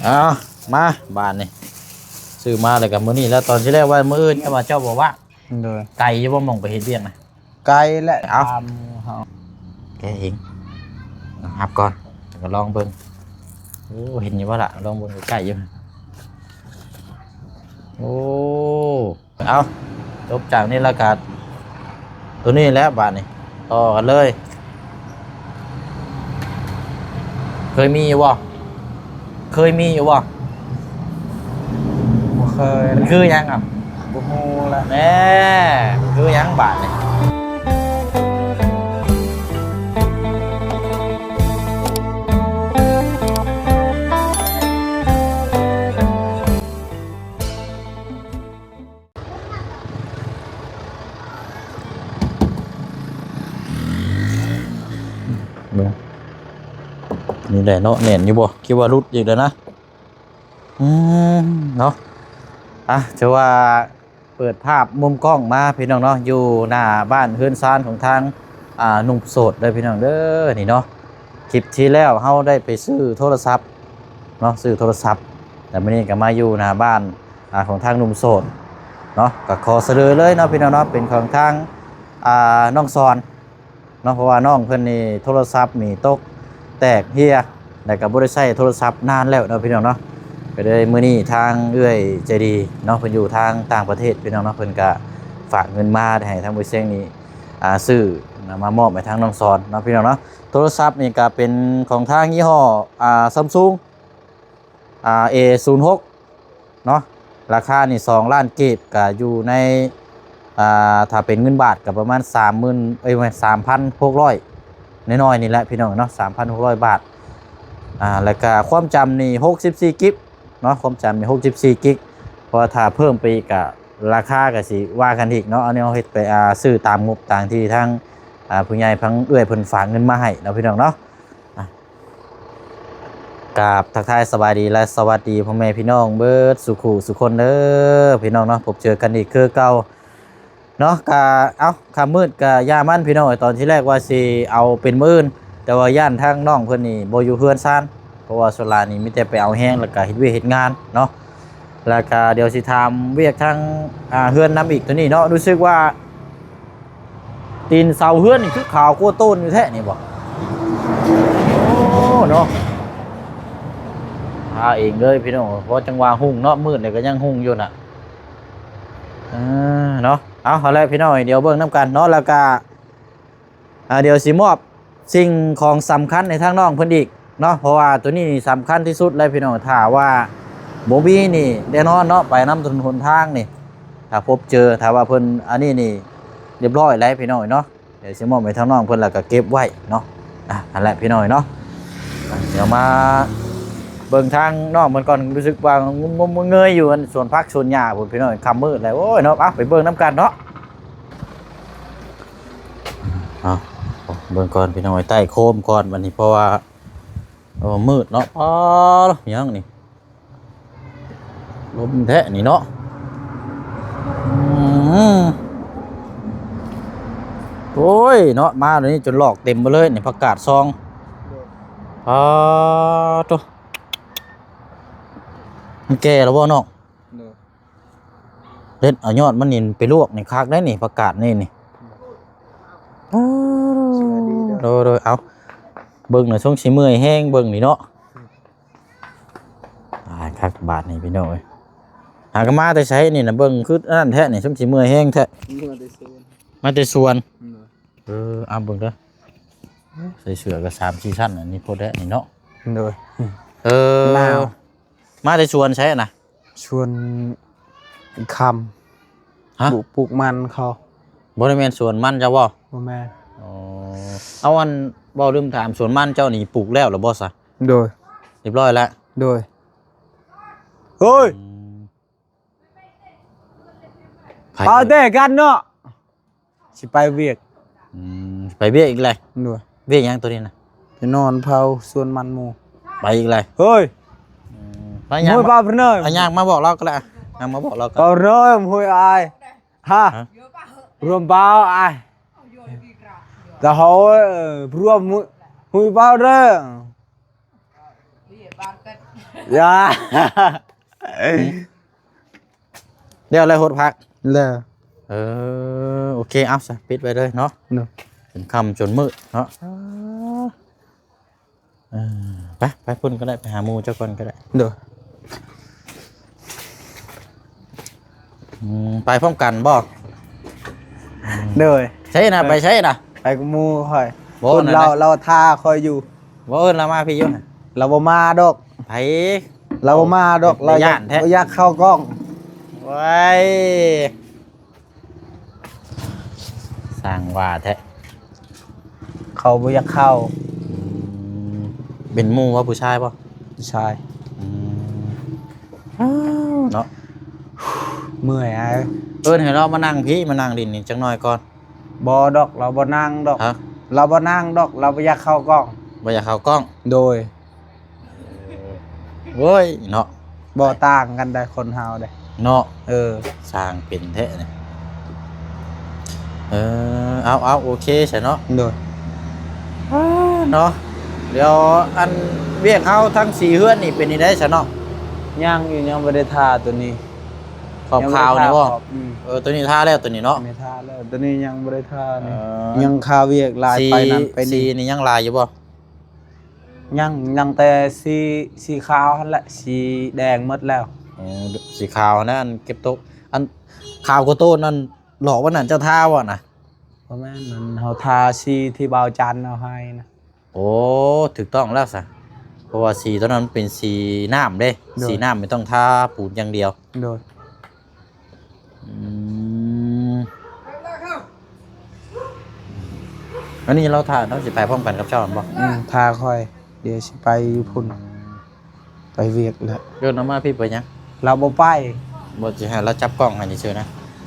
ເອົາ ມາບາດນີ້ ຊື້ມາແລ້ວກໍມື້ນີ້ແລ້ວ. ຕອນທີ່ແລກວ່າມື້ອື່ນ ແຕ່ວ່າເຈົ້າບໍ່ວ່າງ. ໂດຍ. ໄກຢູ່ບໍ່ ໝ່ອງໄປເຮັດວຽກນະ? ໄກແຫຼະ. ເອົາ ຕາມເຮົາ ແກະເອງ ຮັບກ່ອນ ແລ້ວກໍລອງເບິ່ງ. ໂອ້ ເຫັນຢູ່ບໍ່ລະ? ລອງເບິ່ງໃກ້ໆຢູ່. ໂອ້ ເອົາ ຈົບຈາກນີ້ແລ້ວກໍ ໂຕນີ້ແຫຼະບາດນີ້ ຕໍ່ກັນເລີຍ. ເຄີຍມີຢູ່ບໍ່? ເຄີຍມີຢູ່ບໍ່? ບໍ່ເຄີຍ. ມັນຄືຫຍັງອ່ະ? ບໍ່ຮູ້ລະ. ແນ່ ມັນຄືຫຍັງບາດນີ້? ເບິ່ງ ນີ້ແຫຼະເນາະ ແໜ້ນຢູ່ບໍ່? ຄິດວ່າຫຼຸດອີກແລ້ວນະ. ອືມ ເນາະ ອ່ະ ຖືວ່າເປີດພາບມຸມກ້ອງມາ ພີ່ນ້ອງເນາະ ຢູ່ໜ້າບ້ານເຮືອນຊານຂອງທາງ ອ່າ ໜຸ່ມໂສດເດີ ພີ່ນ້ອງເດີ ນີ້ເນາະ. ຄລິບທີ່ແລ້ວເຮົາໄດ້ໄປຊື້ໂທລະສັບເນາະ ຊື້ໂທລະສັບ ແລ້ວມື້ນີ້ກໍມາຢູ່ໜ້າບ້ານ ອ່າ ຂອງທາງໜຸ່ມໂສດເນາະ. ກໍຂໍສະເໜີເລີຍເນາະ ພີ່ນ້ອງເນາະ ເປັນຂອງທາງ ອ່າ ນ້ອງສອນເນາະ ເພາະວ່ານ້ອງເພິ່ນນີ້ໂທລະສັບນີ້ຕົກແຕກເຮ່ຍ ແລ້ວກໍບໍ່ໄດ້ໃຊ້ໂທລະສັບນານແລ້ວເນາະ ພີ່ນ້ອງເນາະ. ກໍເລີຍມື້ນີ້ທາງເອື້ອຍໃຈດີເນາະ ເພິ່ນຢູ່ທາງຕ່າງປະເທດ ພີ່ນ້ອງເນາະ ເພິ່ນກໍຝາກເງິນມາໃຫ້ທາງບໍ່ເຊງນີ້ ອ່າ ຊື້ນຳມາມອບໃຫ້ທາງນ້ອງສອນເນາະ ພີ່ນ້ອງເນາະ. ໂທລະສັບນີ້ກໍເປັນຂອງທາງຍີ່ຫໍ້ ອ່າ ຊຳຊຸງ ອ່າ ເອ ສູນຫົກ ເນາະ ລາຄານີ້ສອງລ້ານກີບ ກະຢູ່ໃນ ອ່າ ຖ້າເປັນເງິນບາດກະປະມານສາມໝື່ນ ເອີຍ ແມ່ນ ສາມພັນຫົກຮ້ອຍ ນ້ອຍໆນີ້ແຫຼະ ພີ່ນ້ອງເນາະ ສາມພັນຫົກຮ້ອຍບາດ. ອ່າ ແລ້ວກະຄວາມຈຳນີ້ຫົກສິບສີ່ກິກເນາະ ຄວາມຈຳນີ້ຫົກສິບສີ່ກິກ ເພາະວ່າຖ້າເພີ່ມໄປອີກກະລາຄາກະຊິວ່າກັນອີກເນາະ. ອັນນີ້ເຮົາເຮັດໄປ ອ່າ ຊື້ຕາມງົບຕາມທີ່ທາງ ອ່າ ຜູ້ໃຫຍ່ທາງເອື້ອຍເພິ່ນຝາກເງິນມາໃຫ້ເນາະ ພີ່ນ້ອງເນາະ. ອ່ະ ກາບທັກທາຍສະບາຍດີ ແລະ ສະຫວັດດີພໍ່ແມ່ພີ່ນ້ອງເບິດສູ່ຄູ່ສູ່ຄົນເດີ ພີ່ນ້ອງເນາະ. ພົບເຈີກັນອີກຄືເກົ່າເນາະ ກະ ເອົ້າ ຄ່ຳມືດກະຢ່າມັນ ພີ່ນ້ອງເອີຍ. ຕອນທີແລກວ່າຊິເອົາເປັນມື້ອື່ນ ແຕ່ວ່າຢ້ານທາງນ້ອງເພິ່ນນີ້ບໍ່ຢູ່ເຮືອນຊານ ເພາະວ່າສ່ວນຫຼາຍນີ້ມີແຕ່ໄປເອົາແຮງ ແລ້ວກະເຮັດວຽກເຮັດງານເນາະ. ແລ້ວກະດຽວຊິຖາມວຽກທາງ ອ່າ ເຮືອນນຳອີກ ໂຕນີ້ເນາະ ຮູ້ສຶກວ່າ ຕີນເສົາເຮືອນນີ້ຄືຂາວກວ່າໂຕນຢູ່ແທ້ນີ້ບໍ່? ໂອ້ ເນາະ ທາເອງເລີຍພີ່ນ້ອງ ເພາະຈັ່ງວ່າຮຸ່ງເນາະ ມືດແລ້ວກໍຍັງຮຸ່ງຢູ່ນະ. ເອີ ເນາະ ເອົາ ເອົາແຫຼະພີ່ນ້ອງ ດຽວເບິ່ງນຳກັນເນາະ. ແລ້ວກໍ ອ່າ ດຽວຊິມອບສິ່ງຂອງສຳຄັນໃຫ້ທາງນ້ອງເພິ່ນອີກເນາະ ເພາະວ່າໂຕນີ້ນີ້ສຳຄັນທີ່ສຸດແລ້ວພີ່ນ້ອງ. ຖ້າວ່າບໍ່ມີນີ້ແນ່ນອນເນາະ ໄປນຳຖະໜົນຫົນທາງນີ້ ຖ້າພົບເຈີ ຖ້າວ່າເພິ່ນອັນນີ້ນີ້ຮຽບຮ້ອຍແລ້ວພີ່ນ້ອງເນາະ. ດຽວຊິມອບໃຫ້ທາງນ້ອງເພິ່ນ ແລ້ວກໍເກັບໄວ້ເນາະ. ອ່ະ ຫັ້ນແຫຼະພີ່ນ້ອງເນາະ ອ່ະ ດຽວມາເບິ່ງທາງນ້ອງເພິ່ນກ່ອນ. ຮູ້ສຶກວ່າງຸ່ມງຸ່ມເງີຍຢູ່ອັນສວນຜັກສວນຫຍ້າພຸ້ນພີ່ນ້ອງ ຄ່ຳມືດແລ້ວ ໂອ້ຍເນາະ. ອ່ະ ໄປເບິ່ງນຳກັນເນາະ. ເອົາ ເບິ່ງກ່ອນພີ່ນ້ອງ ໄປໃຕ້ໂຄມກ່ອນບັດນີ້ ເພາະວ່າ ໂອ້ ມືດເນາະ. ອໍ ຫຍັງນີ້ ລົມແທ້ນີ້ເນາະ. ອືມ ໂອ້ຍເນາະ ມາດຽວນີ້ຈົນລອກເຕັມໄປເລີຍນີ້ ຜັກກາດຊອງ. ໂດຍ. ອໍ ໂຕ ມັນແກ່ແລ້ວບໍ່ນ້ອງ? ໂດຍ. ເດັດເອົາຍອດມັນນີ້ໄປລວກນີ້ຄັກໄດ໋ນີ້ ຜັກກາດນີ້ນີ້. ໂດຍ. ໂດຍ ໂດຍ ເອົາ ເບິ່ງນະ ຊົງຊິເມື່ອຍແຮງເບິ່ງນີ້ເນາະ. ຕາຍຄັກບາດນີ້ພີ່ນ້ອງເອີຍ ຫາກະມາແຕ່ໃສນີ້ນະ ເບິ່ງຄືອັນນັ້ນແທ້ນີ້ ຊົງຊິເມື່ອຍແຮງແທ້. ມາແຕ່ສວນ ມາແຕ່ສວນ. ໂດຍ. ເອີ ເອົາເບິ່ງເດີ ໃສ່ເສື້ອກໍສາມສີ່ຊັ້ນ ອັນນີ້ໂພດແທ້ນີ້ເນາະ. ໂດຍ. ເອີ ໜາວ. ມາແຕ່ສວນໃສນະ? ສວນຄຳ. ຮະ? ປູກ ປູກມັນເຂົາ. ບໍ່ໄດ້ແມ່ນສວນມັນເຈົ້າບໍ່? ບໍ່ແມ່ນ. ອໍ ເອົາ ອັນ ເວົ້າລືມຖາມ ສວນມັນເຈົ້ານີ້ປູກແລ້ວລະບໍ່ຊະ? ໂດຍ. ຮຽບຮ້ອຍແລ້ວ? ໂດຍ. ເຮີ້ຍ ອືມ ໄປແຕ່ກັນເນາະ. ຊິໄປວຽກ. ອືມ ໄປວຽກອີກແລ້ວ? ໂດຍ. ວຽກຫຍັງໂຕນີ້ນະ? ໄປນອນເຝົ້າສວນມັນໝູ່. ໄປອີກແລ້ວ? ເຮີ້ຍ ອືມ ໄປຍ່າງ ເຮີ້ຍ ບ່າວພະເນີ ຍ່າງມາບອກລາວກໍແລ້ວ ຍ່າງມາບອກລາວກໍ. ບ່າວພະເນີ ເຮີ້ຍ ອາຍ ຮະ ຮະ ລວມບ່າວ ອາຍ ກະເຮົາ ເອີ ລວມ ຫຸຍບ່າວເດີ. ຢ່າ ແລ້ວແລ້ວຫົດຜັກ ແລ້ວ ເອີ ໂອເຄ ເອົາຊະ ປິດໄວ້ເລີຍເນາະ ເນາະ ຈົນຄ່ຳຈົນມືດເນາະ ເອີ ໄປ ໄປພຸ້ນກໍໄດ້ ໄປຫາໝູ່ເຈົ້າກ່ອນກໍໄດ້ ໂດຍ ອືມ ໄປພ້ອມກັນບໍ່? ໂດຍ ໃສນະ ໄປ ໄປໃສນະ? ໄປກັບໝູ່ຂ້ອຍ ບໍ່ ພຸ້ນ ນັ້ນ ລາວ ລາວຖ້າຂ້ອຍຢູ່ ບໍ່ເອີ້ນລາວມາພີ້ຢູ່ ລາວບໍ່ມາດອກ ໃຜ? ລາວບໍ່ມາດອກ ເປັນຕາຢ້ານແທ້ ລາວຢາກ ບໍ່ຢາກເຂົ້າກ້ອງ ໂອ້ຍ ຊ່າງວ່າແທ້ ເຂົາບໍ່ຢາກເຂົ້າ ອືມ ເປັນໝູ່ບໍ່ ຜູ້ຊາຍບໍ່? ຜູ້ຊາຍ ອືມ ເນາະ ເມື່ອຍອ້າຍ ເອີ້ນໃຫ້ລາວມານັ່ງພີ້ ມານັ່ງຫຼິ້ນນີ້ຈັກໜ້ອຍກ່ອນ ບໍ່ດອກ ລາວບໍ່ນັ່ງດອກ ຮະ? ລາວບໍ່ນັ່ງດອກ ລາວບໍ່ຢາກເຂົ້າກ້ອງ ບໍ່ຢາກເຂົ້າກ້ອງ ໂດຍ ໂອ້ຍເນາະ ບໍ່ຕ່າງກັນໃດ໋ ຄົນເຮົາເດ້ເນາະ ເອີ ຊ່າງເປັນແທ້ນີ້ ເອີ ເອົາ ເອົາ ໂອເຄຊະເນາະ ໂດຍ ເນາະ ດຽວອັນວຽກເຮົາທັງສີ່ເຮືອນນີ້ເປັນຈັ່ງໃດຊະເນາະ ຍັງຢູ່ ຍັງບໍ່ໄດ້ທາຕົວນີ້ ຂອບຂາວນີ້ບໍ່? ອືມ ເອີ ຕົວນີ້ທາແລ້ວ ຕົວນີ້ເນາະ ຕົວນີ້ທາແລ້ວ ຕົວນີ້ຍັງບໍ່ໄດ້ທານີ້ ເອີ ຍັງຄາວຽກຫຼາຍ ສີ ໄປນັ້ນໄປນີ້ ສີນີ້ຍັງຫຼາຍຢູ່ບໍ່? ຍັງ ຍັງແຕ່ສີ ສີຂາວຫັ້ນແຫຼະ ສີແດງໝົດແລ້ວ ອໍ ສີຂາວຫັ້ນນະ ອັນເກັບໂຕະ ອັນຂາວກວ່າໂຕນັ້ນ ຫຼອກວັນນັ້ນເຈົ້າທາບໍ່ນະ? ບໍ່ແມ່ນ ອັນເຮົາທາສີທີ່ບ່າວຈັນເອົາໃຫ້ນະ ໂອ້ ຖືກຕ້ອງແລ້ວຊະ ເພາະວ່າສີຕົວນັ້ນມັນເປັນສີນ້ຳເດ້ ໂດຍ ສີນ້ຳນີ້ຕ້ອງທາປູນຢ່າງດຽວ ໂດຍ ອືມ ອັນນີ້ລາວຖ້າ ລາວຊິໄປພ້ອມກັນກັບເຈົ້າແມ່ນບໍ່? ອືມ ຖ້າຂ້ອຍ ດຽວຊິໄປຢູ່ພຸ້ນ ໄປວຽກແລ້ວ ເອີ້ນເອົາມາພີ້ໄປຫຍັງ? ລາວບໍ່ໄປ ບໍ່ ຊິໃຫ້ລາວຈັບກ້ອງໃຫ້ຊື່ໆນະ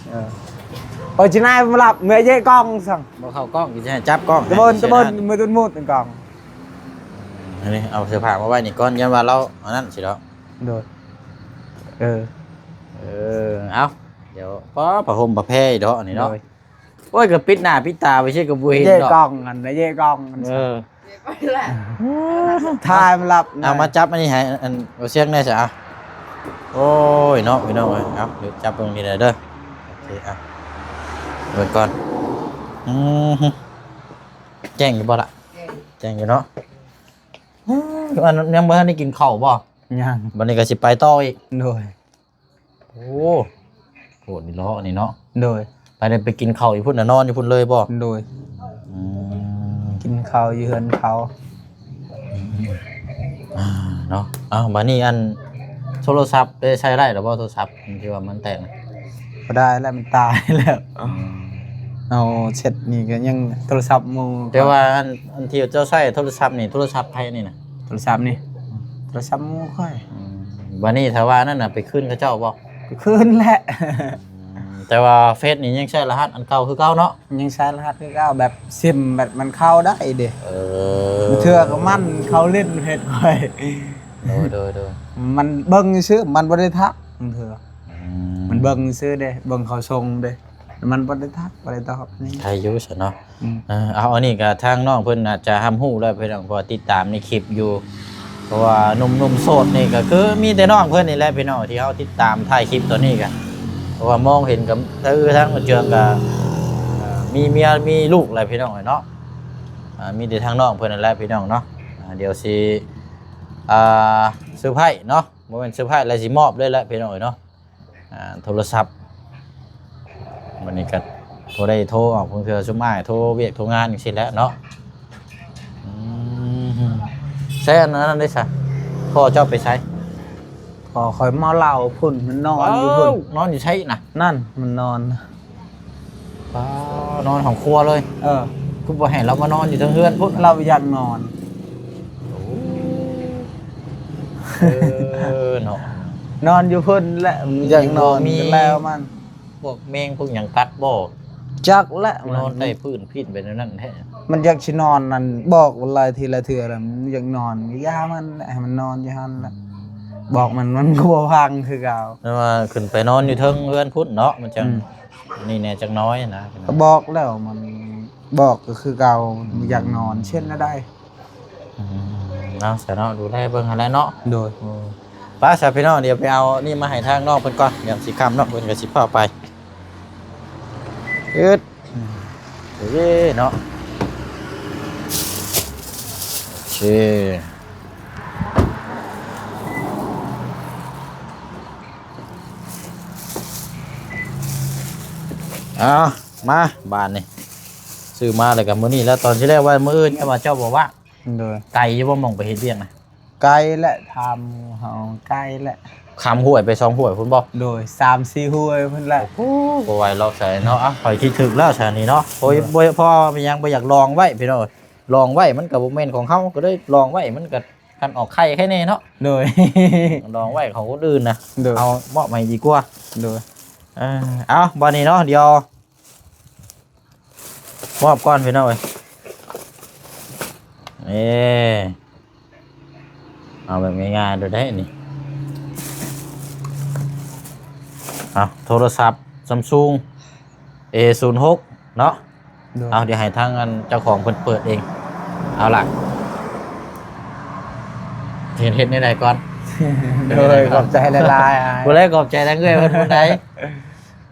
ເອີ ໂອ້ຍ ຊິນາຍມາລັບເມື່ອເຢະກ້ອງຊັ້ນ ບໍ່ເຂົ້າກ້ອງ ຊິໃຫ້ຈັບກ້ອງໃຫ້ຊື່ໆ ຕະເບິ່ນ ຕະເບິ່ນ ມື້ຕຸນໝົດກ້ອງ ອັນນີ້ເອົາເສື້ອຜ້າມາໄວ້ນີ້ກ່ອນ ຢ້ານວ່າລາວອັນນັ້ນຊິດອກ ໂດຍ ເອີ ເອີ ເອົາ ດຽວ ປ້າ ຜ້າຫົ່ມຜ້າແພອີກດອກອັນນີ້ເນາະ ໂດຍ ໂອ້ຍ ກໍປິດໜ້າປິດຕາໄວ້ຊື່ກໍບໍ່ເຫັນດອກ ເຢະກ້ອງຫັ້ນນະ ເຢະກ້ອງຫັ້ນ ເອີ ຖ່າຍມາລັບ ເອົາມາຈັບອັນນີ້ໃຫ້ອັນບໍ່ສຽງແດ່ຊະ ໂອ້ຍເນາະ ພີ່ນ້ອງເອີຍ ເອົາ ດຽວຈັບເບິ່ງນີ້ແຫຼະເດີ ໂອເຄ ເອົາ ເບິ່ງກ່ອນ ອືມ ແຈ້ງຢູ່ບໍ່ລະ? ແຈ້ງ ແຈ້ງຢູ່ເນາະ ອືມ ອັນ ຍັງບໍ່ທັນໄດ້ກິນເຂົ້າບໍ່? ຍັງ ບັດນີ້ກໍຊິໄປຕໍ່ອີກ ໂດຍ ໂອ້ ໂຫດນີ້ເນາະ ອັນນີ້ເນາະ ໂດຍ ໄປໄດ້ໄປກິນເຂົ້າຢູ່ພຸ້ນນະ ນອນຢູ່ພຸ້ນເລີຍບໍ່? ໂດຍ ອືມ ກິນເຂົ້າຢູ່ເຮືອນເຂົາ ອ່າ ເນາະ ເອົ້າ ບາດນີ້ອັນໂທລະສັບໄດ້ໃຊ້ໄດ້ແລ້ວບໍ່? ໂທລະສັບທີ່ວ່າມັນແຕກນະ ບໍ່ໄດ້ແລ້ວ ມັນຕາຍແລ້ວ ອືມ ເອົາເຊັດນີ້ກໍຍັງໂທລະສັບໝູ່ ແຕ່ວ່າອັນ ອັນທີ່ເຈົ້າໃຊ້ໂທລະສັບນີ້ ໂທລະສັບໃຜນີ້ນະ? ໂທລະສັບນີ້ ໂທລະສັບໝູ່ຂ້ອຍ ອືມ ບາດນີ້ຖ້າວ່ານັ້ນນະ ໄປຄືນເຂົາເຈົ້າບໍ່? ໄປຄືນແຫຼະ ອືມ ແຕ່ວ່າເຟສນີ້ຍັງໃຊ້ລະຫັດອັນເກົ່າຄືເກົ່າເນາະ? ຍັງໃຊ້ລະຫັດຄືເກົ່າ ແບບຊິມແບບມັນເຂົ້າໄດ້ເດ້ ເອີ ບາງເທື່ອກໍມັນເຂົ້າຫຼິ້ນເຟສຂ້ອຍ ໂດຍ ໂດຍ ໂດຍ ມັນເບິ່ງຊື່ ມັນບໍ່ໄດ້ທັກ ບາງເທື່ອ ອືມ ມັນເບິ່ງຊື່ເດ້ ເບິ່ງເຂົາສົ່ງເດ້ ມັນບໍ່ໄດ້ທັກ ບໍ່ໄດ້ຕອບນີ້ ໄດ້ຢູ່ຊັ້ນເນາະ ອືມ ເອີ ເອົາ ອັນນີ້ກໍທາງນ້ອງເພິ່ນອາດຈະຮັບຮູ້ແລ້ວພີ່ນ້ອງ ເພາະວ່າຕິດຕາມໃນຄລິບຢູ່ ເພາະວ່າໜຸ່ມໆໂສດນີ້ກໍຄືມີແຕ່ນ້ອງເພິ່ນນີ້ແຫຼະພີ່ນ້ອງ ທີ່ເຮົາຕິດຕາມຖ່າຍຄລິບຕອນນີ້ກໍ ເພາະວ່າມອງເຫັນກໍຄືທາງເຈື່ອນເຈືອງກໍ ເອີ ມີເມຍມີລູກແລ້ວພີ່ນ້ອງເອີຍເນາະ ອ່າ ມີແຕ່ທາງນ້ອງເພິ່ນນັ້ນແຫຼະພີ່ນ້ອງເນາະ ອ່າ ດຽວຊິ ອ່າ ເຊີໄພຣສ໌ເນາະ ບໍ່ແມ່ນເຊີໄພຣສ໌ແຫຼະ ຊິມອບເລີຍແຫຼະພີ່ນ້ອງເອີຍເນາະ ອ່າ ໂທລະສັບ ບັດນີ້ກໍບໍ່ໄດ້ໂທອອກ ບາງເທື່ອຊຸມອ້າຍໂທວຽກໂທງານຈັ່ງຊີ້ແຫຼະເນາະ ອືມ ໃຊ້ອັນນັ້ນໄດ້ຊະ ພໍ່ເຈົ້າໄປໃສ? ພໍ່ຂ້ອຍເມົາເຫຼົ້າພຸ້ນ ມັນນອນຢູ່ພຸ້ນ ເອົ້າ ນອນຢູ່ໃສນະ? ນັ້ນ ມັນນອນ ປ້າ ນອນຫ້ອງຄົວເລີຍ ເອີ ຄືບໍ່ໃຫ້ລາວມານອນຢູ່ເທິງເຮືອນພຸ້ນ? ລາວຢາກນອນ ໂອ້ ເອີ ເນາະ ນອນຢູ່ພຸ້ນແຫຼະ ຢາກນອນ ມີ ແລ້ວມັນ ພວກແມງພວກຫຍັງກັດບໍ່? ຈັກແຫຼະ ນອນໃຕ້ພື້ນພີ້ນໄປແນວນັ້ນແທ້ ມັນຢາກຊິນອນນັ້ນ ບອກຫຼາຍທີຫຼາຍເທື່ອແລ້ວ ມັນຢາກນອນ ຢ່າມັນແຫຼະ ໃຫ້ມັນນອນຢູ່ຫັ້ນແຫຼະ ອືມ ບອກມັນ ມັນກໍບໍ່ຟັງຄືເກົ່າ ແຕ່ວ່າຂຶ້ນໄປນອນຢູ່ເທິງເຮືອນພຸ້ນເນາະ ມັນຈັ່ງ ອືມ ນີ້ແດ່ຈັກໜ້ອຍນະ ກໍບອກແລ້ວ ມັນບອກກໍຄືເກົ່າ ອືມ ຢາກນອນ ເຊັ່ນໃດ ອືມ ເອົາຊະເນາະ ດູແລເບິ່ງຫັ້ນແຫຼະເນາະ. ໂດຍ. ອືມ ໄປຊະພີ່ນ້ອງ ດຽວໄປເອົານີ້ມາໃຫ້ທາງນ້ອງເພິ່ນກ່ອນ ດຽວຊິຄ່ຳເນາະ ເພິ່ນກໍຊິພາໄປ. ອືດ ເອີເນາະ ໂອເຄ ເອົາ ມາບາດນີ້ ຊື້ມາແລ້ວກໍມື້ນີ້ແລ້ວ ຕອນທີ່ແລກວ່າມື້ອື່ນ ແຕ່ວ່າເຈົ້າບໍ່ວ່າງ. ໂດຍ. ໄກຢູ່ບໍ່ ໝ່ອງໄປເຮັດວຽກນະ? ໄກແຫຼະ ຖາມເຮົາໄກແຫຼະ ຂ້າມຫ້ວຍໄປສອງຫ້ວຍພຸ້ນບໍ່? ໂດຍ ສາມສີ່ຫ້ວຍພຸ້ນແຫຼະ. ໂອ້ ບໍ່ໄຫວຫຼອກຊະເນາະ. ເອົ້າ ຂ້ອຍຄິດຖືກແລ້ວຊະນີ້ເນາະ. ໂດຍ. ບໍ່ ເພາະວ່າເປັນຫຍັງ ບໍ່ຢາກລອງໄວ້ພີ່ນ້ອງ ລອງໄວ້ມັນກໍບໍ່ແມ່ນຂອງເຮົາ ກໍເລີຍລອງໄວ້ ມັນກໍຄັນອອກໄຂ່ໄຄແນ່ເນາະ. ໂດຍ. ລອງໄວ້ຂອງຄົນອື່ນນະ. ໂດຍ. ເອົາມອບໃຫ້ດີກວ່າ. ໂດຍ. ເອີ ເອົາ ບາດນີ້ເນາະ ດຽວ ມອບກ່ອນພີ່ນ້ອງເອີຍ. ເອີ ເອົາແບບງ່າຍໆໂດດໄດ້ນີ້. ເອົາ ໂທລະສັບ Samsung ເອ ສູນຫົກ ເນາະ. ໂດຍ. ເອົາ ດຽວໃຫ້ທາງອັນເຈົ້າຂອງເພິ່ນເປີດເອງ. ເອົາລະ ເຮັດ ເຮັດແນວໃດກ່ອນ? ໂດຍ ຂອບໃຈຫຼາຍໆອ້າຍ. ບໍ່ໄດ້ ຂອບໃຈທາງເອື້ອຍເພິ່ນຜູ້ໃດ.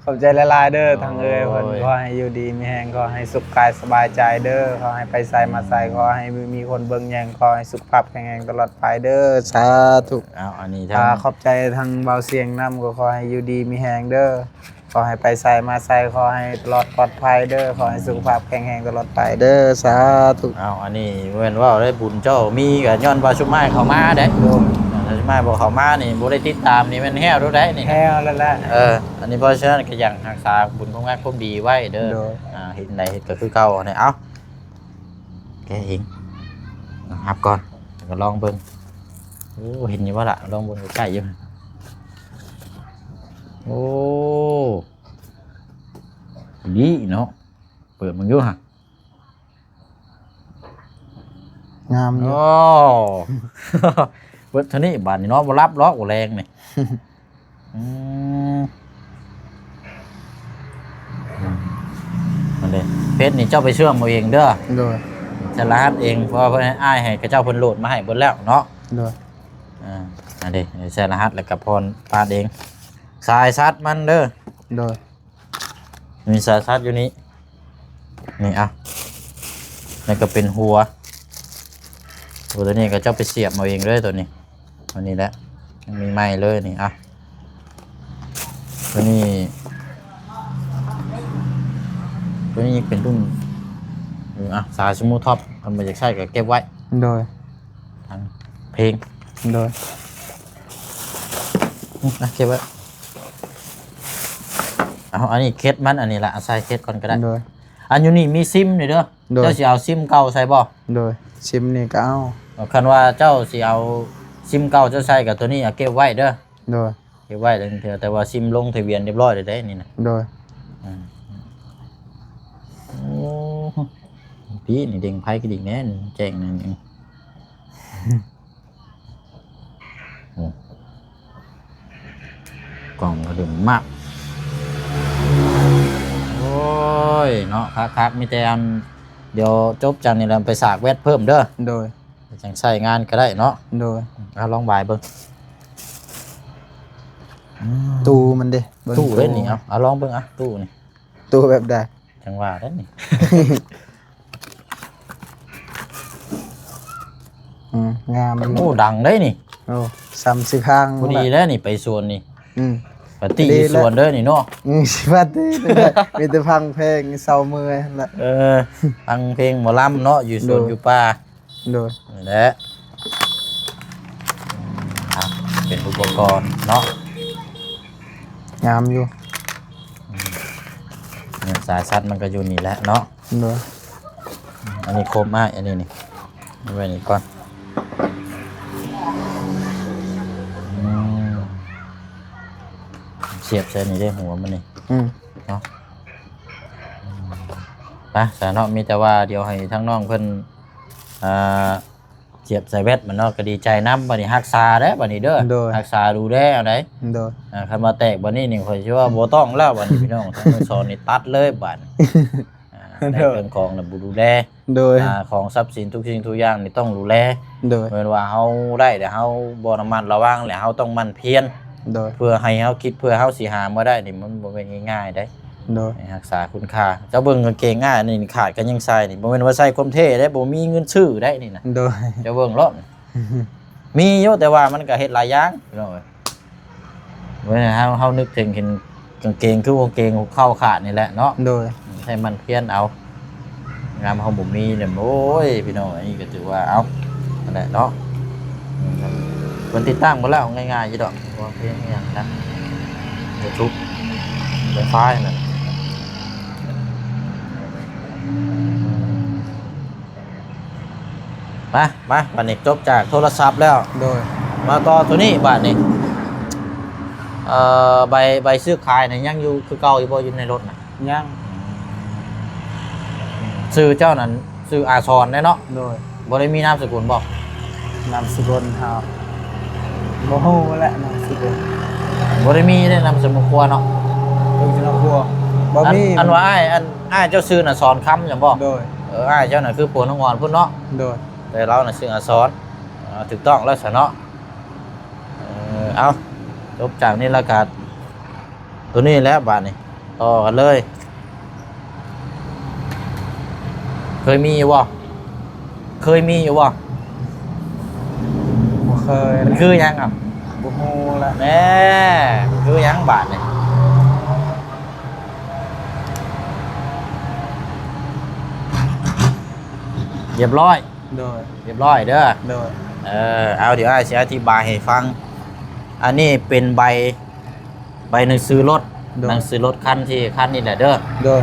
ຂອບໃຈຫຼາຍໆເດີ ໂອ້ຍ ທາງເອື້ອຍເພິ່ນ ຂໍໃຫ້ຢູ່ດີມີແຮງ ຂໍໃຫ້ສຸກກາຍສະບາຍໃຈເດີ ຂໍໃຫ້ໄປໃສມາໃສ ອືມ ຂໍໃຫ້ມີຄົນເບິ່ງແຍງ ຂໍໃຫ້ສຸຂະພາບແຂງແຮງຕະຫຼອດໄປເດີ ສາທຸ. ເອົາ ອັນນີ້ທາງ ອາ ຂອບໃຈທາງບ່າວສຽງນຳ ກໍຂໍໃຫ້ຢູ່ດີມີແຮງເດີ ຂໍໃຫ້ໄປໃສມາໃສ ຂໍໃຫ້ລອດປອດໄພເດີ ຂໍໃຫ້ສຸຂະພາບແຂງແຮງຕະຫຼອດໄປເດີ ສາທຸ. ເອົາ ອັນນີ້ແມ່ນເວົ້າໄດ້ ບຸນເຈົ້າມີກໍຍ້ອນວ່າຊຸມອ້າຍເຂົ້າມາເດ້. ໂດຍ. ຖ້າຊຸມອ້າຍບໍ່ເຂົ້າມານີ້ ບໍ່ໄດ້ຕິດຕາມນີ້ແມ່ນແຫ້ວໂດດໄດນີ້ ແຫ້ວແລ້ວແຫຼະ. ເອີ ອັນນີ້ເພາະສະນັ້ນກໍຢາກຮັກສາບຸນຄວາມງາມຄວາມດີໄວ້ເດີ. ໂດຍ. ອ່າ ເຮັດໃດເຮັດກໍຄືເກົ່ານີ້. ເອົາ ແກະເອງ ຮັບກ່ອນ ແລ້ວກໍລອງເບິ່ງ. ໂອ້ ເຫັນຢູ່ບໍ່ລະ? ລອງເບິ່ງໃກ້ໆຢູ່. ໂອ້ ດີເນາະ ເປີດເບິ່ງຢູ່ຫະ. ງາມຢູ່. ໂອ້ ເບິດເທົ່ານີ້ບາດນີ້ເນາະ ບໍ່ຫຼັບດອກ ໂອ ແລງນີ້. ອືມ ອືມ ອັນນີ້ ເຟສນີ້ເຈົ້າໄປເຊື່ອມເອົາເອງເດີ. ໂດຍ. ໃສ່ລະຫັດເອງ ເພາະວ່າເພິ່ນ ອ້າຍໃຫ້ເຂົາເຈົ້າເພິ່ນໂຫຼດມາໃຫ້ເບິດແລ້ວເນາະ. ໂດຍ. ອ່າ ອັນນີ້ ໃສ່ລະຫັດແລ້ວກໍຜ່ອນຜ່ານເອງ ສາຍຊາດມັນເດີ. ໂດຍ. ມີສາຍຊາດຢູ່ນີ້ ນີ້ ອ່ະ ແລ້ວກໍເປັນຫົວ ຫົວຕົວນີ້ກໍເຈົ້າໄປສຽບເອົາເອງເລີຍ ຕົວນີ້ ອັນນີ້ແຫຼະ ມີໄມ້ເລີຍນີ້. ອ່ະ ຕົວນີ້ ຕົວນີ້ຍັງເປັນລຸ້ນ ເອີ ອ່ະ ສາຍສະມູທທັອບ ຄັນບໍ່ຢາກໃຊ້ກໍເກັບໄວ້. ໂດຍ. ທາງເພງ. ໂດຍ. ອືມ ເກັບໄວ້. ເອົາ ອັນນີ້ເຄັດມັນ ອັນນີ້ລະ ເອົາໃສ່ເຄັດກ່ອນກໍໄດ້. ໂດຍ. ອັນຢູ່ນີ້ມີຊິມນີ້ເດີ. ໂດຍ. ເຈົ້າຊິເອົາຊິມເກົ່າໃສ່ບໍ່? ໂດຍ. ຊິມນີ້ກໍເອົາ. ຄັນວ່າເຈົ້າຊິເອົາຊິມເກົ່າເຈົ້າໃສ່ ກໍຕົວນີ້ເອົາເກັບໄວ້ເດີ. ໂດຍ. ເກັບໄວ້ແລ້ວເທື່ອ ແຕ່ວ່າຊິມລົງທະບຽນຮຽບຮ້ອຍແລ້ວເດ້ນີ້ນະ. ໂດຍ. ອືມ ໂອ້ ປີນີ້ເດັງໄຟກະດິກແນ່ ແຈ້ງແນ່ນີ້. ໂອ້ ກ້ອງກະດຶມມາກ. ໂອ້ຍເນາະ ຄັກໆ ມີແຕ່ອັນ ດຽວຈົບຈາກນີ້ແລ້ວໄປສາກແວັດເພີ່ມເດີ. ໂດຍ. ຈັ່ງໃຊ້ງານກໍໄດ້ເນາະ. ໂດຍ. ເອົາລອງບາຍເບິ່ງ. ອືມ ຕູ້ມັນເດ້ ເບິ່ງຕູ້ເດ້ນີ້. ຕູ້ ເອົາ ເອົາລອງເບິ່ງ ອ່ະ ຕູ້ນີ້ ຕູ້ແບບໃດ? ຈັ່ງວ່າເດ້ນີ້. ອືມ ງາມຢູ່. ໂອ້ ດັງເດ້ນີ້. ໂອ້ ສ່ຳຊິພັງ ພໍດີແລ້ວນີ້ ໄປສວນນີ້. ອືມ ປາຕີ້ຢູ່ສວນເດີນີ້ເນາະ. ອືມ ຊິປາຕີ້ ມີແຕ່ຟັງເພງເຊົາເມື່ອຍຫັ້ນແຫຼະ. ເອີ ຟັງເພງໝໍລຳເນາະ ຢູ່ສວນ ໂດຍ ຢູ່ປ່າ. ໂດຍ. ນີ້ແຫຼະ ອ່ະ ເປັນອຸປະກອນເນາະ ງາມຢູ່. ອືມ ນີ້ສາຍຊາດມັນກໍຢູ່ນີ້ແຫຼະເນາະ. ໂດຍ. ອັນນີ້ຄົມອ້າຍ ອັນນີ້ນີ້ ເອົາໄວ້ນີ້ກ່ອນ. ອືມ ສຽບໃສ່ນີ້ເດ້ ຫົວມັນນີ້. ອືມ ເນາະ. ໄປຊະເນາະ ມີແຕ່ວ່າດຽວໃຫ້ທາງນ້ອງເພິ່ນ ອ່າ ສຽບໃສ່ແວັດມັນເນາະ ກໍດີໃຈນຳ. ບັດນີ້ຮັກສາເດ້ ບັດນີ້ເດີ. ໂດຍ. ຮັກສາດູແລເອົາໄດ໋. ໂດຍ. ອ່າ ຄັນວ່າແຕກບັດນີ້ນີ້ ຂ້ອຍຊິວ່າບໍ່ຕ້ອງແລ້ວບັດນີ້ ພີ່ນ້ອງ ທາງສອນນີ້ຕັດເລີຍບັດນີ້. ອ່າ ແຕ່ເຄື່ອງຂອງນະບໍ່ດູແລ. ໂດຍ ອ່າ ຂອງຊັບສິນທຸກສິ່ງທຸກຢ່າງນີ້ຕ້ອງດູແລ. ໂດຍ ແມ່ນວ່າເຮົາໄດ້ແລ້ວເຮົາບໍ່ລະມັດລະວັງ ແລ້ວເຮົາຕ້ອງໝັ່ນພຽນ. ໂດຍ ເພື່ອໃຫ້ເຮົາຄິດ ເພື່ອເຮົາຊິຫາມາໄດ້ນີ້ ມັນບໍ່ແມ່ນງ່າຍໆເດ້. ໂດຍ ໃຫ້ຮັກສາຄຸນຄ່າ. ເຈົ້າເບິ່ງກາງເກງອ້າຍນີ້ຂາດກໍຍັງໃສ່ນີ້ ບໍ່ແມ່ນວ່າໃສ່ຄວາມເທ່ເດ້ ບໍ່ມີເງິນຊື້ໄດ້ນີ້ນະ. ໂດຍ ເຈົ້າເບິ່ງໂລດ. ມີຢູ່ ແຕ່ວ່າມັນກໍເຮັດຫຼາຍຢ່າງ ພີ່ນ້ອງເອີຍ. ເວລາເຮົາ ເຮົານຶກເຖິງເຫັນກາງເກງ ຄືກາງເກງຫົວເຂົ່າຂາດນີ້ແຫຼະເນາະ. ໂດຍ ໃຊ້ໝັ່ນພຽນເອົາ. ຍາມເຮົາບໍ່ມີນີ້ ໂອ້ຍ ພີ່ນ້ອງ ອັນນີ້ກໍຖືວ່າ ເອົາ ນັ້ນແຫຼະເນາະ. ເພິ່ນຕິດຕັ້ງໝົດແລ້ວ ງ່າຍໆຢູ່ດອກ ເພາະວ່າເພງອີ່ຫຍັງນະ ຢູທູບ ໄວຟາຍນັ້ນ. ມາ ມາ ບັດນີ້ຈົບຈາກໂທລະສັບແລ້ວ. ໂດຍ ມາຕໍ່ໂຕນີ້ບາດນີ້. ເອີ ໃບ ໃບຊື້ຂາຍນີ້ຍັງຢູ່ຄືເກົ່າຢູ່ບໍ່ ຢູ່ໃນລົດນະ? ຍັງ. ຊື່ເຈົ້ານັ້ນຊື່ອາສອນແດ່ເນາະ? ໂດຍ ບໍ່ໄດ້ມີນາມສະກຸນບໍ່? ນາມສະກຸນເຮົາບໍ່ຮູ້ແຫຼະ ນາມສະກຸນ ບໍ່ໄດ້ມີເດ້ ນາມສະກຸນຄົວເນາະ. ນາມສະກຸນຄົວບໍ່ມີ. ອັນ ອັນວ່າອ້າຍ ອັນ ອ້າຍເຈົ້າຊື່ນະ ສອນຄຳ ແມ່ນບໍ່? ໂດຍ ເອີ ອ້າຍເຈົ້ານະຄືຜົວນ້ອງອ່ອນພຸ້ນເນາະ. ໂດຍ ແຕ່ລາວນະຊື່ອາສອນ. ອ່າ ຖືກຕ້ອງແລ້ວຊະເນາະ. ເອີ ເອົາ ຈົບຈາກນີ້ແລ້ວກະ ໂຕນີ້ແຫຼະບາດນີ້ ຕໍ່ກັນເລີຍ. ເຄີຍມີຢູ່ບໍ່? ເຄີຍມີຢູ່ບໍ່? ບໍ່ເຄີຍ. ມັນຄືຫຍັງອ່ະ? ບໍ່ຮູ້ລະ. ແນ່ ມັນຄືຫຍັງບາດນີ້? ຮຽບຮ້ອຍ. ໂດຍ ຮຽບຮ້ອຍເດີ. ໂດຍ ເອີ ເອົາ ດຽວອ້າຍຊິອະທິບາຍໃຫ້ຟັງ. ອັນນີ້ເປັນໃບ ໃບໜັງສືລົດ. ໂດຍ ໜັງສືລົດຄັນທີ່ ຄັນນີ້ແຫຼະເດີ. ໂດຍ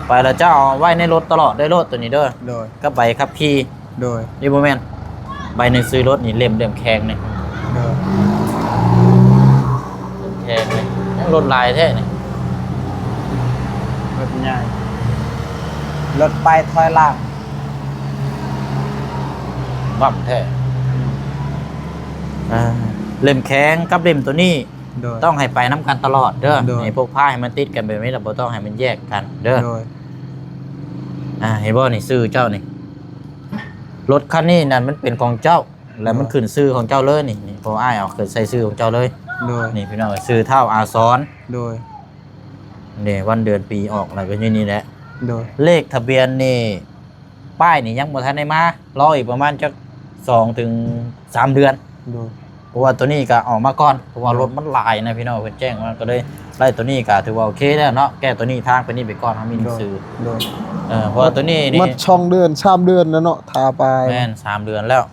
ໄປແລ້ວເຈົ້າເອົາໄວ້ໃນລົດຕະຫຼອດເດີ ໂລດໂຕນີ້ເດີ. ໂດຍ ກັບໃບຂັບຂີ່. ໂດຍ ນີ້ບໍ່ແມ່ນ ໃບໜັງສືລົດນີ້ ເຫຼັ້ມ ເຫຼັ້ມແຂງນີ້. ໂດຍ ເຫຼັ້ມແຂງນີ້ ຍັງລົດຫຼາຍແທ້ນີ້. ລົດໃຫຍ່ ລົດໄປຖອຍຫຼັງ ບັ້ມແທ້. ອືມ ອ່າ ເຫຼັ້ມແຂງກັບເຫຼັ້ມໂຕນີ້ ໂດຍ ຕ້ອງໃຫ້ໄປນຳກັນຕະຫຼອດເດີ. ໂດຍ ໃຫ້ພົກພາໃຫ້ມັນຕິດກັນແບບນີ້ ແລ້ວບໍ່ຕ້ອງໃຫ້ມັນແຍກກັນເດີ. ໂດຍ ອ່າ ເຫັນບໍ່ນີ້ ຊື່ເຈົ້ານີ້ ລົດຄັນນີ້ນັ້ນມັນເປັນຂອງເຈົ້າ ແລ້ວມັນ ໂດຍ ຂຶ້ນຊື່ຂອງເຈົ້າເລີຍນີ້. ນີ້ ເພາະອ້າຍເອົາຂຶ້ນໃສ່ຊື່ຂອງເຈົ້າເລີຍ. ໂດຍ ນີ້ພີ່ນ້ອງ ຊື່ທ້າວອາສອນ. ໂດຍ ນີ້ ວັນເດືອນປີອອກ ແລ້ວກໍຢູ່ນີ້ແຫຼະ. ໂດຍ ເລກທະບຽນນີ້ ປ້າຍນີ້ຍັງບໍ່ທັນໄດ້ມາ ລໍອີກປະມານຈັກສອງເຖິງສາມເດືອນ. ໂດຍ ເພາະວ່າໂຕນີ້ກໍອອກມາກ່ອນ ເພາະວ່າ ໂດຍ ລົດມັນຫຼາຍນະພີ່ນ້ອງ ເພິ່ນແຈ້ງມາ ກໍເລີຍໄດ້ໂຕນີ້ກໍຖືວ່າໂອເຄແລ້ວເນາະ. ແກ້ໂຕນີ້ທາງໄປນີ້ໄປກ່ອນ ເຮົາມີໜັງສື. ໂດຍ ເອີ ເພາະວ່າໂຕນີ້ນີ້ ໝົດສອງເດືອນ ສາມເດືອນແລ້ວເນາະ ຖ້າໄປ. ແມ່ນ ສາມເດືອນແລ້ວ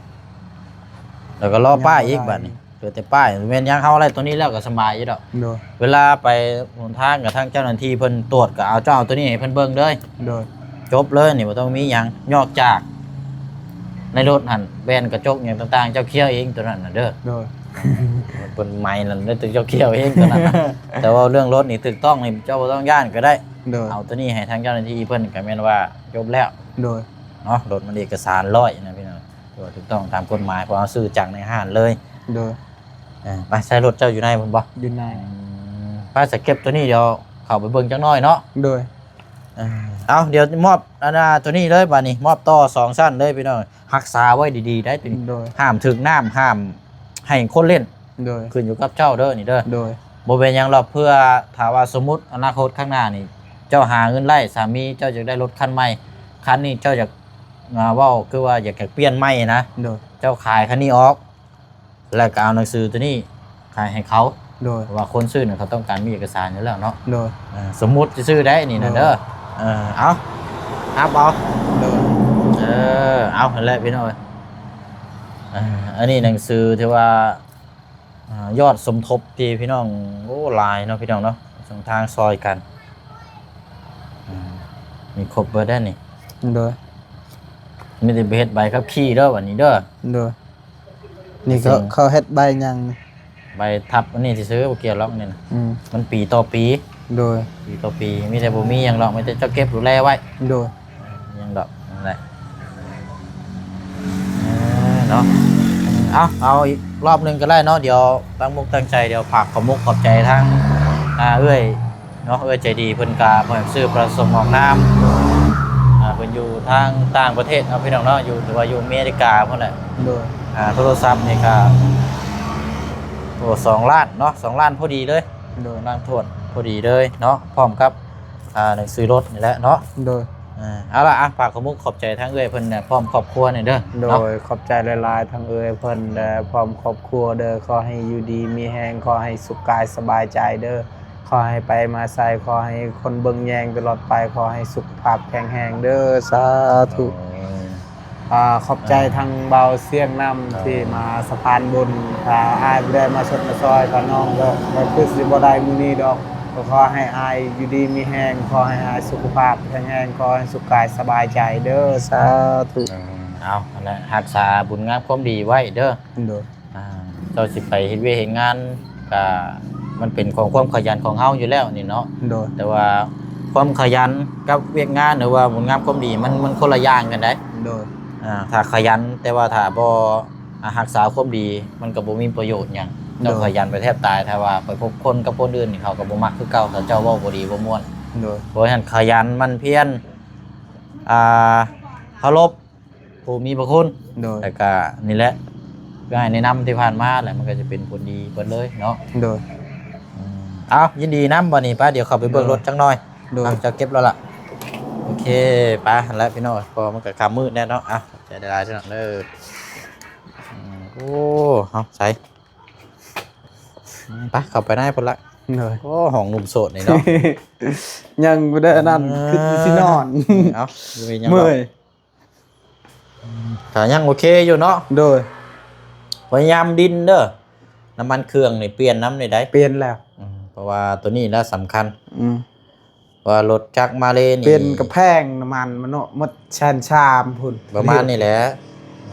ແລ້ວກໍລໍປ້າຍອີກບາດນີ້. ເຫຼືອແຕ່ປ້າຍ ແມ່ນຫຍັງ ເຮົາໄດ້ໂຕນີ້ແລ້ວກໍສະບາຍຢູ່ດອກ. ໂດຍ ເວລາໄປຫົນທາງກັບທາງເຈົ້າໜ້າທີ່ເພິ່ນຕວດ ກໍເອົາ ເຈົ້າເອົາໂຕນີ້ໃຫ້ເພິ່ນເບິ່ງເລີຍ. ໂດຍ ຈົບເລີຍນີ້ ບໍ່ຕ້ອງມີຫຍັງ ນອກຈາກໃນລົດຫັ້ນ ແວ່ນກະຈົກຫຍັງຕ່າງໆ ເຈົ້າເຄຍເອງໂຕນັ້ນນະເດີ. ໂດຍ ເປັນໄໝນັ້ນ ແລ້ວແຕ່ເຈົ້າເຄຍເອງໂຕນັ້ນນະ. ແຕ່ວ່າເລື່ອງລົດນີ້ຖືກຕ້ອງນີ້ ເຈົ້າບໍ່ຕ້ອງຢ້ານກໍໄດ້. ໂດຍ ເອົາໂຕນີ້ໃຫ້ທາງເຈົ້າໜ້າທີ່ເພິ່ນ ກໍແມ່ນວ່າຈົບແລ້ວ. ໂດຍ ເນາະ ລົດມັນເອກະສານຮ້ອຍນະພີ່ນ້ອງ ຖືວ່າຖືກຕ້ອງຕາມກົດໝາຍ ເພາະເຮົາຊື້ຈາກໃນຮ້ານເລີຍ. ໂດຍ ເອີ ໄປ ໃສ່ລົດເຈົ້າຢູ່ໃນພຸ້ນບໍ່? ຢູ່ໃນ. ອືມ ໄປ ສະເກັບໂຕນີ້ ດຽວເຂົ້າໄປເບິ່ງຈັກໜ້ອຍເນາະ. ໂດຍ ເອີ ເອົາ ດຽວມອບອັນນ່າໂຕນີ້ເລີຍບາດນີ້ ມອບຕໍ່ສອງຊັ້ນເລີຍພີ່ນ້ອງ ຮັກສາໄວ້ດີໆໄດ້ໂຕນີ້. ໂດຍ ຫ້າມຖືກນ້ຳ ຫ້າມໃຫ້ຄົນຫຼິ້ນ. ໂດຍ ຂຶ້ນຢູ່ກັບເຈົ້າເດີນີ້ເດີ. ໂດຍ ບໍ່ເປັນຫຍັງດອກ ເພື່ອຖ້າວ່າສົມມຸດອະນາຄົດຂ້າງໜ້ານີ້ ເຈົ້າຫາເງິນໄດ້ ສາມີເຈົ້າຢາກໄດ້ລົດຄັນໃໝ່ ຄັນນີ້ເຈົ້າຢາກ ອ່າ ເວົ້າຄືວ່າຢາກ ຢາກປ່ຽນໃໝ່ນະ. ໂດຍ ເຈົ້າຂາຍຄັນນີ້ອອກ ແລ້ວກໍເອົາໜັງສືໂຕນີ້ຂາຍໃຫ້ເຂົາ. ໂດຍ ເພາະວ່າຄົນຊື້ນັ້ນເຂົາຕ້ອງການມີເອກະສານຢູ່ແລ້ວເນາະ. ໂດຍ ເອີ ສົມມຸດຊື່ໆໄດ້ນີ້ນະເດີ. ໂດຍ ເອີ ເອົາ ຮັບເອົາ. ໂດຍ ເອີ ເອົາ ຫັ້ນແຫຼະພີ່ນ້ອງເອີຍ. ເອີ ອັນນີ້ໜັງສືທີ່ວ່າ ອ່າ ຍອດສົມທົບທີ່ພີ່ນ້ອງ ໂອ້ ຫຼາຍເນາະພີ່ນ້ອງເນາະ ຊ່ອງທາງຊ່ອຍກັນ. ອືມ ມີຄົບເບີດແລ້ວນີ້. ໂດຍ ມີແຕ່ໄປເຮັດໃບຂັບຂີ່ເດີ ບັດນີ້ເດີ. ໂດຍ ນີ້ເຂົາ ເຂົາເຮັດໃບຫຍັງ? ໃບທັບອັນນີ້ຊື່ໆ ບໍ່ກ່ຽວຫຼອກນີ້ນະ. ອືມ ມັນປີຕໍ່ປີ. ໂດຍ ປີຕໍ່ປີ ມີແຕ່ບໍ່ມີຫຍັງດອກ ມີແຕ່ເຈົ້າເກັບດູແລໄວ້. ໂດຍ ຫຍັງດອກ ນັ້ນແຫຼະ. ເອີ ເນາະ ເອົາ ເອົາອີກລອບໜຶ່ງກໍໄດ້ເນາະ. ດຽວຕັ້ງມຸກຕັ້ງໃຈ ດຽວຝາກຂອບມຸກຂອບໃຈທາງ ອ່າ ເອື້ອຍ ເນາະ ເອື້ອຍໃຈດີເພິ່ນກະບໍ່ໃຫ້ຊື້ປະສົງອອກນາມ ອ່າ ເພິ່ນຢູ່ທາງຕ່າງປະເທດເນາະ ພີ່ນ້ອງເນາະ ຢູ່ ຫຼືວ່າຢູ່ອາເມລິກາພຸ້ນແຫຼະ ໂດຍ ອ່າ ໂທລະສັບນີ້ກະ ໂອ້ ສອງລ້ານເນາະ ສອງລ້ານພໍດີເລີຍ ໂດຍ ສອງລ້ານຖ້ວນພໍດີເລີຍເນາະ ພ້ອມກັບ ອ່າ ໜັງສືລົດນີ້ແຫຼະເນາະ ໂດຍ ອ່າ ເອົາລະ ອ່ະ ຝາກຂອບມຸກຂອບໃຈທາງເອື້ອຍເພິ່ນ ແລະ ພ້ອມຄອບຄົວນີ້ເດີ ໂດຍ ເນາະ ຂອບໃຈຫຼາຍໆ ທາງເອື້ອຍເພິ່ນ ແລະ ພ້ອມຄອບຄົວເດີ ຂໍໃຫ້ຢູ່ດີມີແຮງ ຂໍໃຫ້ສຸກກາຍສະບາຍໃຈເດີ ຂໍໃຫ້ໄປມາໃສ ຂໍໃຫ້ຄົນເບິ່ງແຍງຕະຫຼອດໄປ ຂໍໃຫ້ສຸຂະພາບແຂງແຮງເດີ ສາທຸ ໂອ້ຍ ອ່າ ຂອບໃຈ ອ່າ ທາງບ່າວຊຽງນຳ ອ່າ ທີ່ມາສະພານບຸນ ຖ້າອ້າຍບໍ່ໄດ້ມາຊົດມາຊ່ອຍ ກໍນ້ອງກໍ ກໍຄືຊິບໍ່ໄດ້ມື້ນີ້ດອກ ກໍຂໍໃຫ້ອ້າຍຢູ່ດີມີແຮງ ຂໍໃຫ້ອ້າຍສຸຂະພາບແຂງແຮງ ຂໍໃຫ້ສຸກກາຍສະບາຍໃຈເດີ ສາທຸ ເອີ ເອົາ ຫັ້ນແຫຼະ ຮັກສາບຸນງາມຄວາມດີໄວ້ເດີ ໂດຍ ອ່າ ເຈົ້າຊິໄປເຮັດວຽກເຮັດງານ ກະມັນເປັນຂອງຄວາມຂະຫຍັນຂອງເຮົາຢູ່ແລ້ວນີ້ເນາະ ໂດຍ ແຕ່ວ່າຄວາມຂະຫຍັນກັບວຽກງານ ຫຼືວ່າບຸນງາມຄວາມດີ ມັນ ມັນຄົນລະຢ່າງກັນໃດ໋ ໂດຍ ອ່າ ຖ້າຂະຫຍັນ ແຕ່ວ່າຖ້າບໍ່ ອ່າ ຮັກສາຄວາມດີ ມັນກໍບໍ່ມີປະໂຫຍດຫຍັງ ໂດຍ ເຈົ້າຂະຫຍັນໄປແທບຕາຍ ຖ້າວ່າໄປພົບຄົນກັບຄົນອື່ນນີ້ ເຂົາກໍບໍ່ມັກຄືເກົ່າ ຖ້າເຈົ້າເວົ້າບໍ່ດີບໍ່ມ່ວນ ໂດຍ ເພາະສະນັ້ນຂະຫຍັນໝັ່ນພຽນ ອ່າ ເຄົາລົບ ຜູ້ມີພະຄຸນ ໂດຍ ແລ້ວກະນີ້ແຫຼະ ຄືອ້າຍແນະນຳທີ່ຜ່ານມາແຫຼະ ມັນກໍຈະເປັນຜົນດີເບິດເລີຍເນາະ ໂດຍ ອືມ ເອົາ ຍິນດີນຳ ບັດນີ້ ໄປ ດຽວເຂົ້າໄປເບິ່ງ ໂດຍ ລົດຈັກໜ່ອຍ ໂດຍ ເອົາ ເຈົ້າເກັບແລ້ວລະ ໂອເຄ ໄປຫັ້ນແຫຼະພີ່ນ້ອງ ເພາະມັນກໍຄ່ຳມືດແດ່ເນາະ ເອົາ ຂອບໃຈຫຼາຍໆເນາະ ເອີ ອືມ ໂອ້ ເອົາ ໃສ ອືມ ໄປ ເຂົ້າໄປໃນພຸ້ນລະ ໂດຍ ໂອ້ ຫ້ອງໜຸ່ມໂສດນີ້ເນາະ ຍັງບໍ່ໄດ້ອັນນັ້ນ ເອີ ຄືຊິນອນ ເອົາ ບໍ່ເປັນຫຍັງດອກ ເມື່ອຍ ກໍຍັງໂອເຄຢູ່ເນາະ ໂດຍ ພະຍາຍາມດິນເດີ ນ້ຳມັນເຄື່ອງນີ້ປ່ຽນນຳນີ້ໄດ໋ ປ່ຽນແລ້ວ ອືມ ເພາະວ່າໂຕນີ້ລະສຳຄັນ ອືມ ວ່າລົດຈັກມາເລນີ້ ປ່ຽນກະແພງ ນ້ຳມັນມັນເນາະ ໝົດແສນສາມພຸ້ນ ປະມານນີ້ແຫຼະ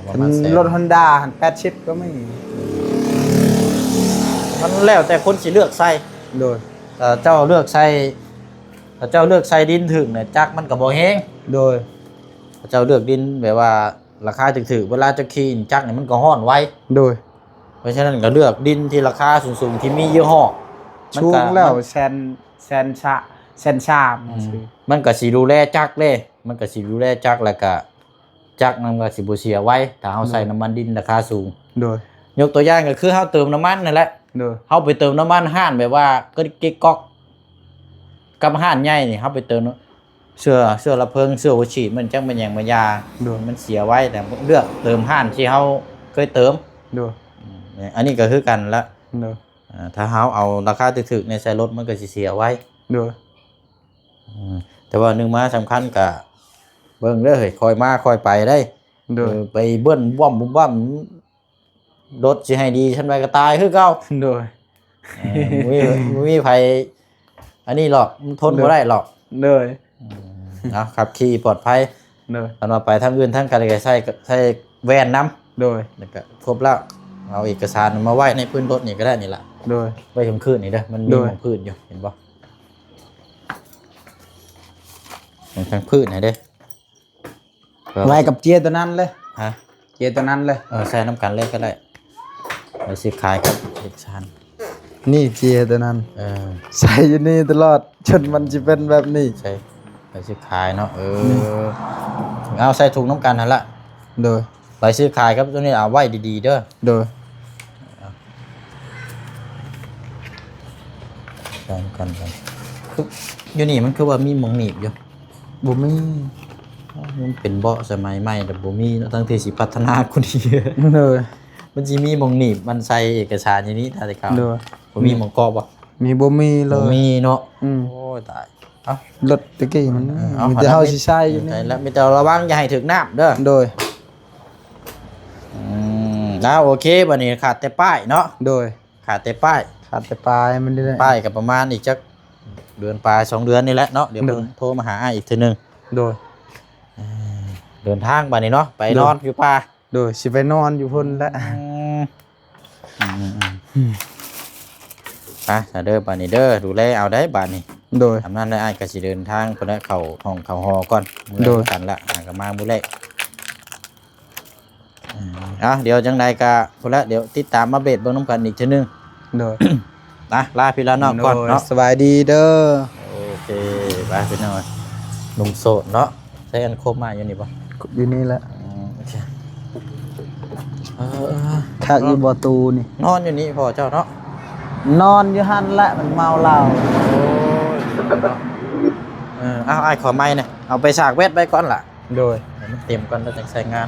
ປະມານແສນ ລົດຮອນດ້າຫັ້ນແປດສິບກໍມີ ມັນແລ້ວແຕ່ຄົນຊິເລືອກໃສ່ ໂດຍ ຖ້າເຈົ້າເລືອກໃສ່ ຖ້າເຈົ້າເລືອກໃສ່ດິນຖືກນີ້ ຈັກມັນກໍບໍ່ແຮງ ໂດຍ ເຈົ້າເລືອກດິນແບບວ່າລາຄາຖືກໆ ເວລາເຈົ້າຂີ່ຈັກນີ້ມັນກໍຮ້ອນໄວ ໂດຍ ເພາະສະນັ້ນກໍເລືອກດິນທີ່ລາຄາສູງໆ ທີ່ມີຍີ່ຫໍ້ ມັນກໍ ສູງແລ້ວ ມັນ ແສນ ແສນສາ ແສນສາມ ອືມ ມັນກໍຊິດູແລຈັກເດ້ ມັນກໍຊິດູແລຈັກ ແລ້ວກໍຈັກມັນກໍຊິບໍ່ເສຍໄວ ຖ້າເຮົາໃສ່ ໂດຍ ນ້ຳມັນດິນລາຄາສູງ ໂດຍ ຍົກຕົວຢ່າງກໍຄືເຮົາເຕີມນ້ຳມັນນັ້ນແຫຼະ ໂດຍ ເຮົາໄປເຕີມນ້ຳມັນຮ້ານແບບວ່າເກະກອກ ກັບຮ້ານໃຫຍ່ນີ້ ເຮົາໄປເຕີມ ເຊື້ອ ເຊື້ອລະເພີງ ເຊື້ອຫົວສີດ ມັນຈັກແມ່ນຫຍັງມາຢາ ໂດຍ ມັນເສຍໄວ ແຕ່ເລືອກເຕີມຮ້ານທີ່ເຮົາເຄີຍເຕີມ ໂດຍ ອືມ ອັນນີ້ກໍຄືກັນລະ ໂດຍ ອ່າ ຖ້າເຮົາເອົາລາຄາຖືກໆ ໃນໃສ່ລົດ ມັນກໍຊິເສຍໄວ ໂດຍ ອືມ ແຕ່ວ່າໜຶ່ງມາສຳຄັນກະເບິ່ງເດີ ເຮີ້ຍ ຄ່ອຍມາຄ່ອຍໄປໄດ໋ ໂດຍ ເອີ ໄປເບິ່ນບວມບຸ້ມບ້ຳ ລົດຊິໃຫ້ດີສ່ຳໃດກໍຕາຍຄືເກົ່າ ໂດຍ ເອີ ບໍ່ມີ ບໍ່ມີໃຜອັນນີ້ຫຼອກ ມັນທົນ ໂດຍ ບໍ່ໄດ້ຫຼອກ ໂດຍ ອືມ ເອົາ ຂັບຂີ່ປອດໄພ ໂດຍ ຄັນວ່າໄປທາງອື່ນທາງໄກກໍໃສ່ ໃສ່ແວ່ນນຳ ໂດຍ ແລ້ວກໍຄົບແລ້ວ ເອົາເອກະສານມາໄວ້ໃນພື້ນລົດນີ້ກໍໄດ້ນີ້ລະ ໂດຍ ໄວ້ເທິງພື້ນນີ້ເດີ ມັນມີ ໂດຍ ໝ່ອງພື້ນຢູ່ ເຫັນບໍ່ ເອົາທາງພື້ນໃຫ້ເດ້ ໄວ້ກັບເຈ້ຍຕົວນັ້ນເລີຍ ຮະ ເຈ້ຍຕົວນັ້ນເລີຍ ເອີ ໃສ່ນຳກັນເລີຍກໍໄດ້ ໄວ້ຊື້ຂາຍກັບເອກະສານ ນີ້ເຈ້ຍຕົວນັ້ນ ເອີ ໃສ່ຢູ່ນີ້ຕະຫຼອດ ຈົນມັນຊິເປັນແບບນີ້ ໃສ່ ໄວ້ຊື້ຂາຍເນາະ ເອີ ນີ້ ເອົາໃສ່ຖົງນຳກັນຫັ້ນລະ ໂດຍ ໄວ້ຊື້ຂາຍກັບຕົວນີ້ເອົາໄວ້ດີໆເດີ ໂດຍ ໃສ່ນຳກັນ ຄື ຢູ່ນີ້ມັນຄືວ່າມີໝ່ອງໜີບຢູ່ ບໍ່ມີ ມັນເປັນເບາະສະໄໝໃໝ່ແລ້ວບໍ່ມີເນາະ ທັງທີ່ຊິພັດທະນາກວ່ານີ້ ໂດຍ ມັນຊິມີໝ່ອງໜີບ ມັນໃສ່ເອກະສານຢູ່ນີ້ ຖ້າແຕ່ເກົ່າ ໂດຍ ບໍ່ມີໝ່ອງກອກບໍ່? ມີ ບໍ່ມີເລີຍ ບໍ່ມີເນາະ ອືມ ໂອ້ຍ ຕາຍ ເອົ້າ ລົດຕະກີ້ມັນ ເອີ ເອົາ ມີແຕ່ເຮົາຊິໃຊ້ຢູ່ນີ້ ໃສ່ແລ້ວ ມີແຕ່ລະວັງຢ່າໃຫ້ຖືກນ້ຳເດີ ໂດຍ ອືມ ເອົາ ໂອເຄ ບັດນີ້ຂາດແຕ່ປ້າຍເນາະ ໂດຍ ຂາດແຕ່ປ້າຍ ຂາດແຕ່ປ້າຍມັນນີ້ແຫຼະ ປ້າຍກໍປະມານອີກຈັກເດືອນປາຍ ສອງເດືອນນີ້ແຫຼະເນາະ ດຽວເພິ່ນ ໂດຍ ໂທມາຫາອ້າຍອີກເທື່ອໜຶ່ງ ໂດຍ ເອີ ເດີນທາງບາດນີ້ເນາະ ໄປ ໂດຍ ນອນຢູ່ປ່າ ໂດຍ ຊິໄປນອນຢູ່ພຸ້ນແຫຼະ ອືມ ອືມ ອືມ ອືມ ອືມ ໄປຊະເດີ ບາດນີ້ເດີ ດູແລເອົາໄດ໋ບາດນີ້ ໂດຍ ທຳນັ້ນແລ້ວ ອ້າຍກໍຊິເດີນທາງພຸ້ນແຫຼະ ເຂົ້າຫ້ອງເຂົ້າຫໍກ່ອນ ເມືອ ໂດຍ ກັນລະ ຫາກໍມາມື້ແລກ ອືມ ເອົາ ດຽວຈັ່ງໃດກໍພຸ້ນລະ ດຽວຕິດຕາມອັບເດດເບິ່ງນຳກັນອີກເທື່ອໜຶ່ງ ໂດຍ ນະ ລາພີ່ລານ້ອງກ່ອນເນາະ ໂດຍ ສະບາຍດີເດີ ໂດ ໄປພີ່ນ້ອງເອີຍ ໜຸ່ມໂສດເນາະ. ໃຊ້ອັນໂຄມມາຢູ່ນີ້ບໍ່? ຢູ່ນີ້ແຫຼະ. ອືມ ໂອເຄ. ເອີ ຄັກຢູ່ບໍ່ຕູ້ນີ້? ນອນຢູ່ນີ້ພໍ່ເຈົ້າເນາະ? ນອນຢູ່ຫັ້ນແຫຼະ ມັນເມົາເຫຼົ້າ. ໂອ້ຍ ເນາະ. ເອີ ເອົາ ອ້າຍຂໍໄມ້ແດ່ ເອົາໄປສາກແວັດໄວ້ກ່ອນລະ. ໂດຍ ໃຫ້ມັນເຕັມກ່ອນແລ້ວຈັ່ງໃຊ້ງານ.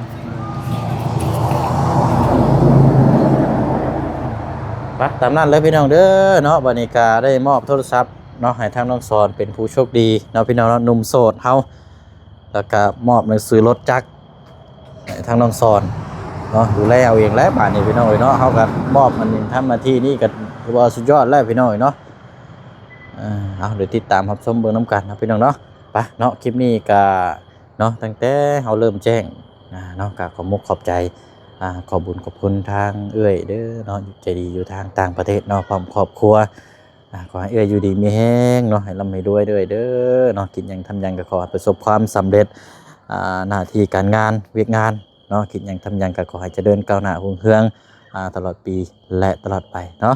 ໄປ ຕາມນັ້ນເລີຍພີ່ນ້ອງເດີເນາະ. ບັດນີ້ກະໄດ້ມອບໂທລະສັບເນາະ ໃຫ້ທາງນ້ອງສອນເປັນຜູ້ໂຊກດີເນາະ ພີ່ນ້ອງເນາະ ໜຸ່ມໂສດເຮົາ. ແລ້ວກະມອບໜັງສືລົດຈັກໃຫ້ທາງນ້ອງສອນເນາະ ດູແລເອົາເອງແຫຼະບາດນີ້ພີ່ນ້ອງເອີຍເນາະ. ເຮົາກະມອບອັນນີ້ ທຳໜ້າທີ່ນີ້ກະຖືວ່າສຸດຍອດແລ້ວພີ່ນ້ອງເອີຍເນາະ. ເອົາ ດຽວຕິດຕາມຮັບຊົມເບິ່ງນຳກັນເນາະ ພີ່ນ້ອງເນາະ. ໄປເນາະ ຄລິບນີ້ກະເນາະ ຕັ້ງແຕ່ເຮົາເລີ່ມແຈ້ງເນາະ ກະຂອບມຸກຂອບໃຈ ອາ ຂອບບຸນຂອບຄຸນທາງເອື້ອຍເດີເນາະ ໃຈດີຢູ່ທາງຕ່າງປະເທດເນາະ ພ້ອມຄອບຄົວ. ອາ ຂໍໃຫ້ເອື້ອຍຢູ່ດີມີແຮງເນາະ ໃຫ້ລ່ຳໃຫ້ລວຍເອື້ອຍເດີເນາະ. ຄິດຫຍັງທຳຫຍັງກະຂໍໃຫ້ປະສົບຄວາມສຳເລັດ ອາ ໜ້າທີ່ການງານວຽກງານເນາະ. ຄິດຫຍັງທຳຫຍັງກະຂໍໃຫ້ຈະເລີນກ້າວໜ້າຮຸ່ງເຮືອງ ອາ ຕະຫຼອດປີ ແລະ ຕະຫຼອດໄປເນາະ.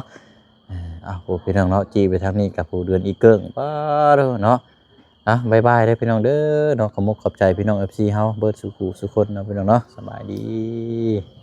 ເອົາ ໂອ້ ພີ່ນ້ອງເນາະ ຈີ່ໄປທາງນີ້ກະຜູ້ເດືອນອີເກີ້ງ ປາໂທ້ເນາະ. ອ່ະ ບາຍບາຍເດີພີ່ນ້ອງເດີເນາະ. ຂອບມຸກຂອບໃຈພີ່ນ້ອງເອັຟຊີເຮົາເບິດສູ່ຄູ່ສູ່ຄົນເນາະ ພີ່ນ້ອງເນາະ. ສະບາຍດີ.